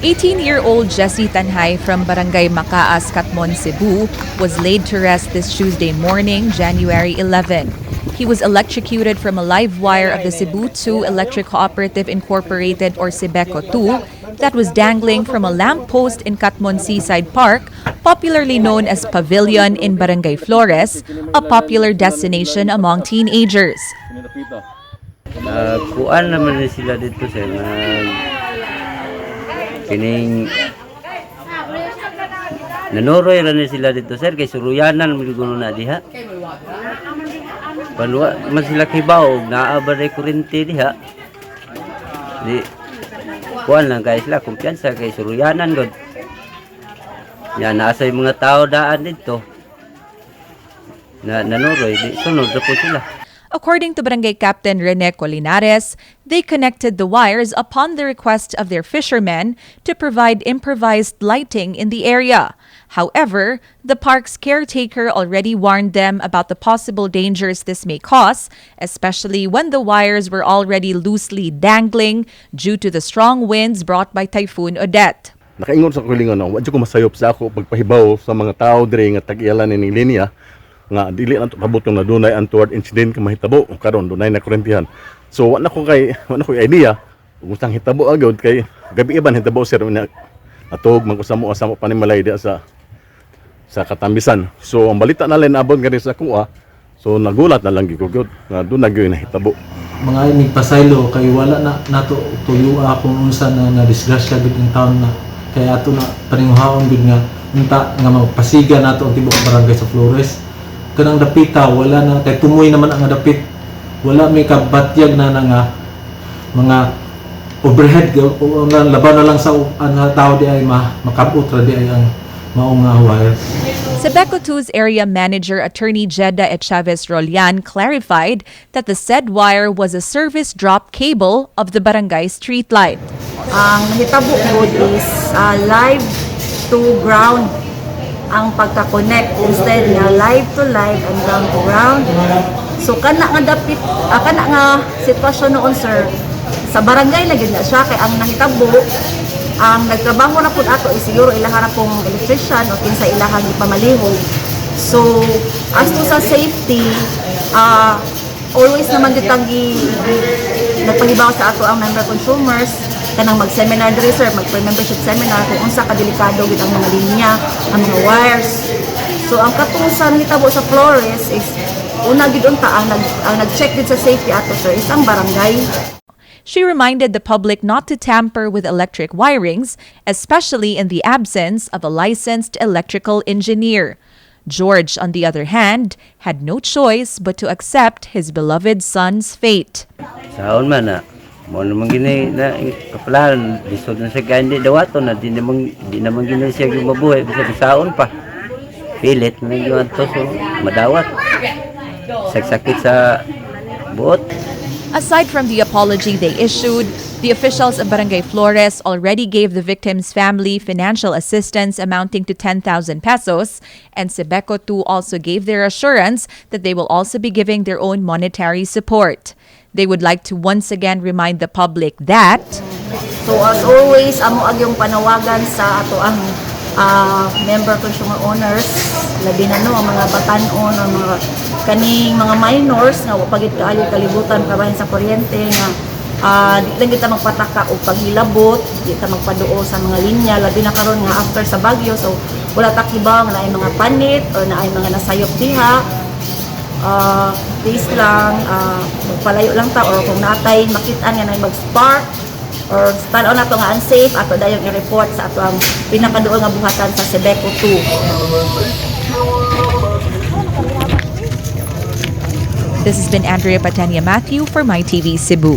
18-year-old Jesse Tanhay from Barangay Macaas, Catmon, Cebu, was laid to rest this Tuesday morning, January 11. He was electrocuted from a live wire of the Cebu 2 Electric Cooperative Incorporated, or Cebeco 2, that was dangling from a lamp post in Catmon Seaside Park, popularly known as Pavilion in Barangay Flores, a popular destination among teenagers. Nagkuan naman ni sila dito, sir, nag kining nanuroy ra ni sila dito, sir, kay suruyanan mo guno na diha. Panwa man sila kibaw og naa ba ray kuryente diha. Di kuan lang kay sila kumpiyansa kay suruyanan gud. Ya naa say mga tao daan dito. Na nanuroy di sunod ra po sila. According to Barangay Captain Rene Colinares, they connected the wires upon the request of their fishermen to provide improvised lighting in the area. However, the park's caretaker already warned them about the possible dangers this may cause, especially when the wires were already loosely dangling due to the strong winds brought by Typhoon Odette. Nakaingon sa kaugalingon no, wa jud ko masayop sa ako pagpahibaw sa mga tao diri nga tag-iyalan ning linya nga dili lang to pabot nga dunay untoward incident ka mahitabo. Karon dunay na kuryentihan, so wa na ko idea kung unsang hitabo agad kay gabi iban hitabo, sir, na natug man ko sa mo panimalay diha sa Katambisan. So ang balita na lang naabot gani sa kuha, so nagulat na lang gyud ko gyud nga doon na gyud nahitabo. Mga inig pasaylo kay wala na nato tuyua kung unsa na na disgrasya gud in town na kay ato na paninguhaon gud nga unta nga magpasiga nato ang tibuok barangay sa Flores. Kanang dapita wala na kay tumoy naman ang dapit, wala may kabatyag na nga mga overhead o na laban na lang sa ang tao di ay ma, makabot ra di ay ang maong nga wires. Cebeco 2's area manager, Attorney Jeddah Echavez Rolian, clarified that the said wire was a service drop cable of the barangay streetlight. Ang nahitabo gud is live to ground ang pagka-connect instead nga live to live and ground to ground. So kana nga dapit, kana nga sitwasyon noon, sir, sa barangay na gyud na siya kay ang nahitabo, ang nagtrabaho na pud ato is siguro ilaha ra pong electrician o kinsa ilahang ipamalihog. So as to sa safety, always naman gyud tang nagpahibaw sa ato ang member consumers kanang mag-seminar diri, sir, mag pre-membership seminar kung unsa kadelikado gid ang mga linya, ang mga wires. So ang katong sa nahitabo sa Flores is una gid unta ang nag-check gid sa safety ato, sir, is ang barangay. She reminded the public not to tamper with electric wirings, especially in the absence of a licensed electrical engineer. George, on the other hand, had no choice but to accept his beloved son's fate. Saon man na mo naman gini na kapalaran lisod na siya kaya hindi dawaton na di naman gini siya yung mabuhay bisag saon pa pilit na yung ato, so madawat saksakit sa buot. Aside from the apology they issued, the officials of Barangay Flores already gave the victim's family financial assistance amounting to 10,000 pesos, and Cebeco 2 also gave their assurance that they will also be giving their own monetary support. They would like to once again remind the public that So as always, amo ang yung panawagan sa ato ang member consumer owners, labi na no ang mga batan-on ang mga kaning mga minors nga wa pa gid kaayo kalibutan kabahin sa kuryente nga di lang kita magpataka og paghilabot, di ta magpaduol sa mga linya, labi na karon nga after sa bagyo, so wala ta kibaw nga naay mga panit or naay mga nasayop diha. Please lang, magpalayo lang ta or kung natay makit-an nga naay mag-spark or tan-aw nato nga unsafe, ato dayong i-report sa ato ang pinakaduol nga buhatan sa Cebeco 2. This has been Andrea Patania Matthew for MyTV Cebu.